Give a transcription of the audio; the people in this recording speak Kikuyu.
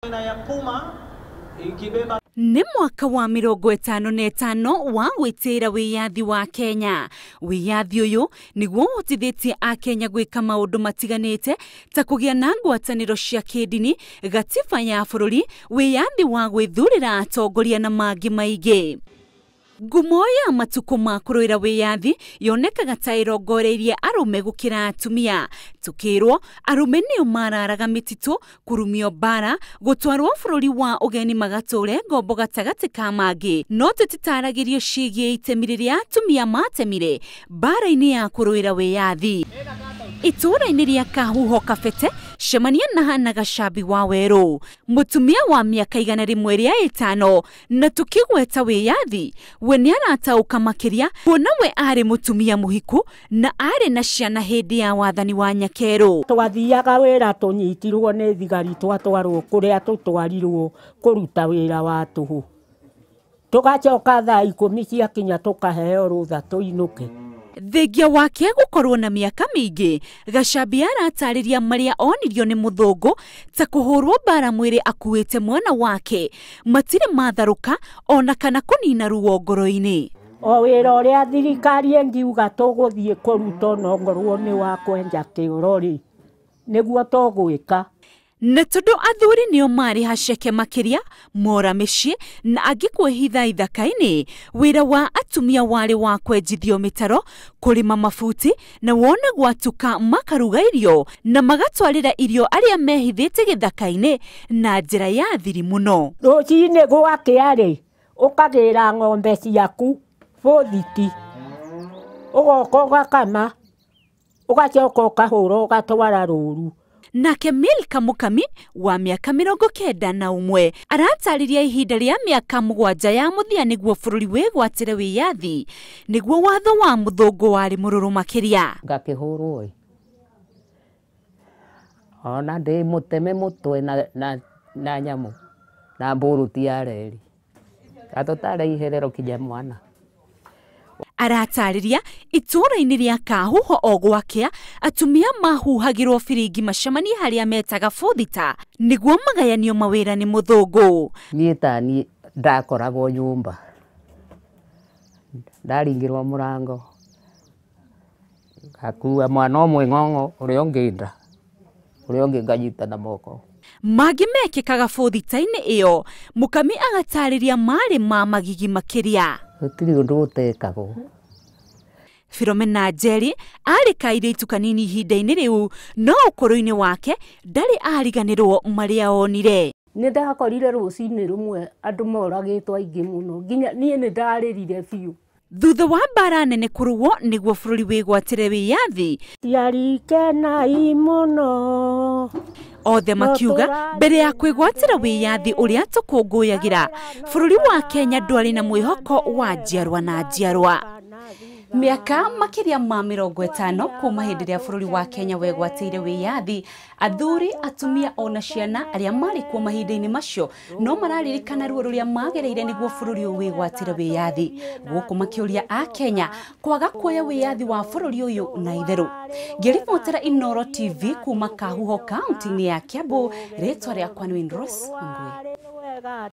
Aina ya Puma ikibeba Nĩ mwaka wa 55 wa gwĩtĩĩra wĩyathi wa Kenya. Wĩyathi ũyũ nĩguo ũhotithĩtie Akenya gwĩka maũndũ matiganĩte ta kũgĩa na ngwatanĩro cia kĩndini, gatiba ya bũrũri, wĩyathi wa gwĩthurĩra atongoria na mangĩ maingĩ. Ngumo ya matukũ ma kũrũĩra wĩyathi yonekaga ta ĩrongoreirie arũme gũkĩra atumia. Tukĩrwo arũme nĩo mararaga mĩtitũ, kũrumio mbara, gũtwarwo bũrũri wa ũgeni magatũre ngombo gatagatĩ ka mangĩ. No tũtitaragĩrio ciĩgiĩ itemi rĩrĩa atumia matemire mbara-inĩ ya kũrũĩra wĩyathi. Itũũra-inĩ rĩa Kahuho Kabete, cemania na Hannah Gacambi wa Werũ, mũtumia wa mĩaka 105, na tukĩgweta wĩyathi we nĩ arataũka makĩria kuona we arĩ mũtumia mũhiku na arĩ na ciana hĩndĩ ya wathani wa Nyakerũ. Twathiaga wĩra tũnyitirwo nĩ thigari, twatwarwo kũrĩa tũtwarirwo kũruta wĩra wa tũhũ, tũgacoka thaa 10 ciakinya tũkaheo rũtha tũinũke. Thengia wake gũkorwo na mĩaka mĩingĩ, Gacambi aratarĩria marĩa onirio nĩ mũthũngũ ta kũhũrwo mbara mwĩrĩ akuĩte mwana wake, matirĩ matharũka ona kana kũnina ruo ngoro-inĩ. O wĩra ũrĩa thirikari ĩngiuga tũgũthiĩ kũruta onongorwo nĩ wa kwenja kĩoro rĩ, nĩguo tũgwĩka. Na tondũ athuri nĩo marĩ haceke makĩria, mora mĩciĩ na angĩ kwĩhitha ithaka-inĩ, wĩra wa atumia warĩ wa kwenjithio mĩtaro, kũrĩma mabuti na wona gwatuka makaruga irio na magatwarĩra irio arĩa mehithĩte gĩthaka-inĩ na njĩra ya thiri mũno. Rũcinĩ gwakĩa rĩ, ũkagĩra ng'ombe ciaku bũthiti, ũgoka ũgakama, ũgacoka ũkahũra ũgatwara rũru. Nake Milka Mukami wa mĩaka 91 aratarĩria ihinda rĩa mĩaka 7 ya mũthia nĩguo bũrũri wĩgwatĩre wĩyathi, nĩguo watho wa mũthũngũ warĩ mũrũrũ makĩria. Ngakĩhũrwo ĩ, ona ndĩ mũteme mũtwe na nyamũ na mbũrũti ya reri, atũtare iherero kinya mwana. Aratarĩria itũũra-inĩ rĩa Kahuho o gwakĩa atumia mahuhagĩrwo biringi macemanie harĩa metaga bothita nĩguo magayanio mawĩra nĩ mũthũngũ. Niĩ ta niĩ ndakoragwo nyũmba, ndaringĩrwo mũrango ngakua mwana ũmwe ng'ong'o, ũrĩa ũngĩ nda, ũrĩa ũngĩ nganyita na moko. Mangĩ mekĩkaga bothita-inĩ ĩyo, Mukami agatarĩria marĩ ma magigi makĩria. Gũtirĩ ũndũ ũtekagwo. Philomena Njeri arĩ kairĩtu kanini ihinda-inĩ rĩu, no ũkũrũ-inĩ wake ndarĩ ariganĩrwo marĩa onire. Nĩ ndakorire rũcinĩ rũmwe andũ moragĩtwo aingĩ mũno, nginya niĩ nĩ ndarĩrire biũ. Thutha wa mbara nene kũrũo nĩguo bũrũri wĩgwatĩre wĩyathi, Ciarikenai mũno. Othe makiuga mbere ya kwĩgwatĩra wĩyathi ũrĩa tũkũngũyagĩra, bũrũri wa Kenya ndwarĩ na mwĩhoko wa njiarwa na njiarwa. Mĩaka makĩria ma 50 kuma hĩndĩ ĩrĩa bũrũri wa Kenya wegwatĩire wĩyathi, athuri, atumia ona ciana arĩa marĩ kuo mahinda-inĩ macio no mararirikana ruo rũrĩa magereire nĩguo bũrũri ũyũ wĩgwatĩre wĩyathi. Gũkũ makĩũria a Kenya kwaga kuoya wĩyathi wa bũrũri ũyũ na itherũ. Ngĩribotera Inooro TV kuma Kahuho kaunti-inĩ ya Kiambu, rĩtwa rĩakwa nĩ Rose Wangui.